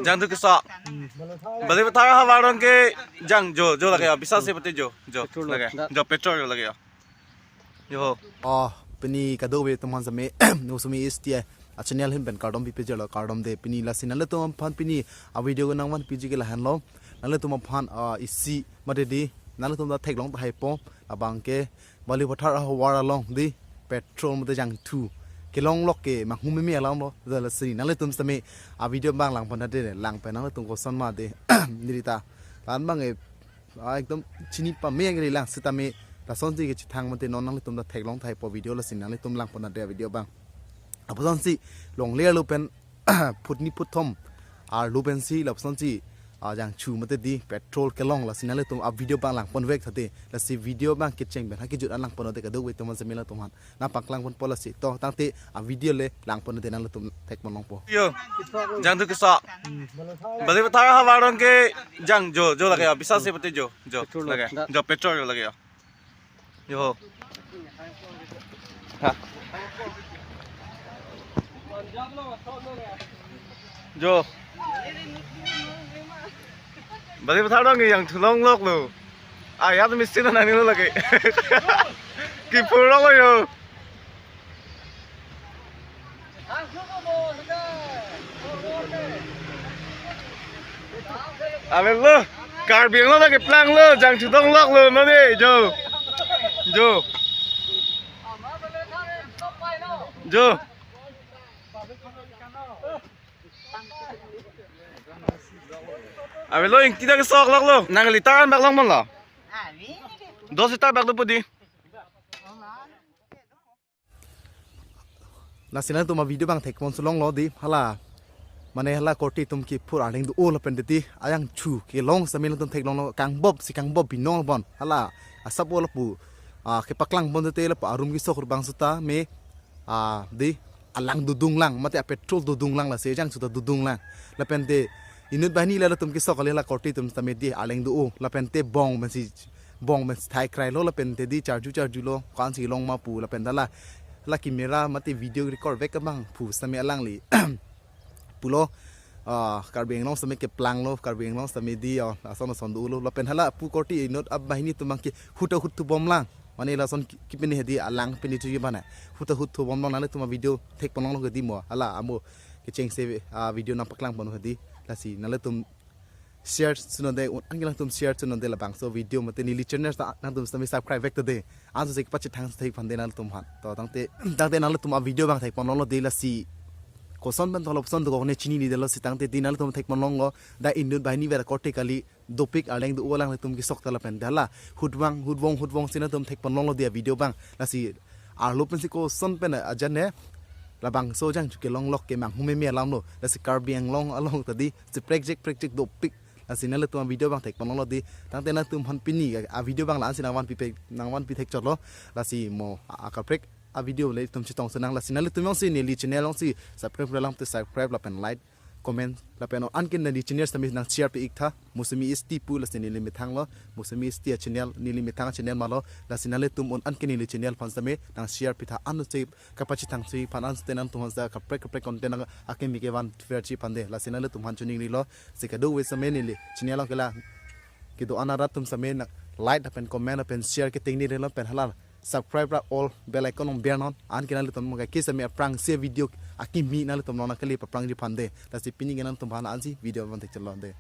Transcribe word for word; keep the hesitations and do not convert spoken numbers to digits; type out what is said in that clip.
Jangthu kesok. Balipathar ahavar along ke jang jo, jo lake jo. Bisas se pute jo, jo lake jo, petrol jo lake jo. Jo. Oh, pini kadokave atum aphan same Mosumi S T a channel ahin pen kardom pipejalo, kardom de. Pini lasi nanglitum aphan pini a video nangvanpiji ke lahenlo. Nanglitum aphan, ah, isi mate di nanglitum ta theklong tahai po, labang ke Balipathar ahavar along di petrol mate jangthu kelong lok ke manghumeme alam lo. Lasi nanglitum same a video abang langpon de, lang pen nanglitum koson ma de neli ta lan abang e, ah, ekdom chini pame ang lang sitame lasonsi kechethang mate non nanglitum ta theklong tahai po video, lasi nanglitum langpon de video abang. Apusonsi longle arlo pen phutni phuthom arlo pensi lapusonsi, ah, jangthu mate di petrol kelong, lasi nanglitum a video abang langponvek tha de. Lasi video abang kecheng pen ha kejut an langpon de, kadokave atum aphan same nangtum aphan nangpaklangponpo lasi. To tangte a video le langpon de, nanglitum thekpon longpo. Jo. Jangthu kesok. Balipathar ahavar along ke jang jo, jo lake jo. Bisas se pute jo, jo lake jo, petrol jo lake jo. Jo. Ha. Jo. Balipathar along jangthu long lok lo. Ah, ya to mistake na nanglo lake. Kipur lok lo jo. Avelo, Karbi Anglong ta keplang lo, jangthu dong lok lo, non de, jo. Jo. Jo. Avelo, ingti ta kesok lok lo. Nang litar an bak longpon lo. Dos litar bak lo pu di. Lasi nangtum a video abang thekpon si longlo di, hala. Mane hala korte atum kiphur arleng do-o lapen titi ajangthu kelong sitame nangtum theklonglo, kangbop si kangbop binong bon. Hala asap o lapu, ah, kepaklang bon tete lapu arum kesok bang seta me, ah, di alang dodung lang, mate a petrol dodung lang, lasi jangthu ta dodung lang. Lapen te inut banghini la latum kesok kali, la korte atum sitame di arleng do-o lapen te bong pensi bong pen sithai krai lo lapen te di charju charju lo, ko-ansi long ma pu lapen ta la, la camera mate video record vek abang pu sitame alangli pulo, ah, Karbi Anglong sitame keplang lo, Karbi Anglong sitame di, oh, ason ason do-o lo lapen hala pu korte inut banghini atum abang ke huta hut thu bom lang. Mane lason ki-, kipini hedi alang pini chuji bana. Huta hut thu bom lang, nanglitum a video thekpon longlo ke di mo. Hala amo kechengse a video nangpaklangpon hedi, lasi nanglitum share sunon de, un-an ke nangtum share sunon de labangso video mate neli channel ta nangtum sitame subscribe vek ta de. Anso se kepachethang thek aphan de nangtum aphan. To tangte, tangte nanglitum a video abang thekpon longlo de, lasi koson pen tholop son dokok ne chininedetlo, sitangte di nangtum thekpon longlo. Da inut banghini vera korte kali, dopik arleng do-o alanglitum kesok ta lapen ta la hut vang hut vong hut vong si nangtum thekpon longlo di a video abang. Lasi arlo pensi koson pen ajan ne labangso jangthu kelong lok ke manghumeme alam lo. Lasi Karbi Anglong along ta di si prekjek prekjek dopik. Lasi nanglitum a video abang thekpon longlo di. Tangte nangtum aphan pini a video abang la-ansi nangvanpi pek, nangvanpi thekchotlo. Lasi mo a, akaprek a video le tum chetong senang, lasi nanglitum jongsi neli channel jongsi subscribe lang te subscribe lapen like, comment lapen un-an ke neli channel sitame nang share pi ik tha, Mosumi S T pu, lasi neli methang lo, Mosumi S T a channel, neli methang a channel ma lo, lasi nanglitum un-an ke neli channel aphan sitame nang share pi tha, anut se kapachethang si aphan, anut te nangtum aphan sa kaprek kaprek content nang akimi kevan verji aphan de, lasi nanglitum aphan choningri lo, si kadokave sitame neli channel along ke la kedo-an arat atum sitame nang like lapen comment lapen share ke tengneri lo pen hala subscribe ra all bell icon nang ber non, anke nanglitum ke sitame aphrangsi video akimi nanglitum nang kali paphrangji aphan de. Lasi pini ke nangtum aphan ansi video abang thekchotlo de.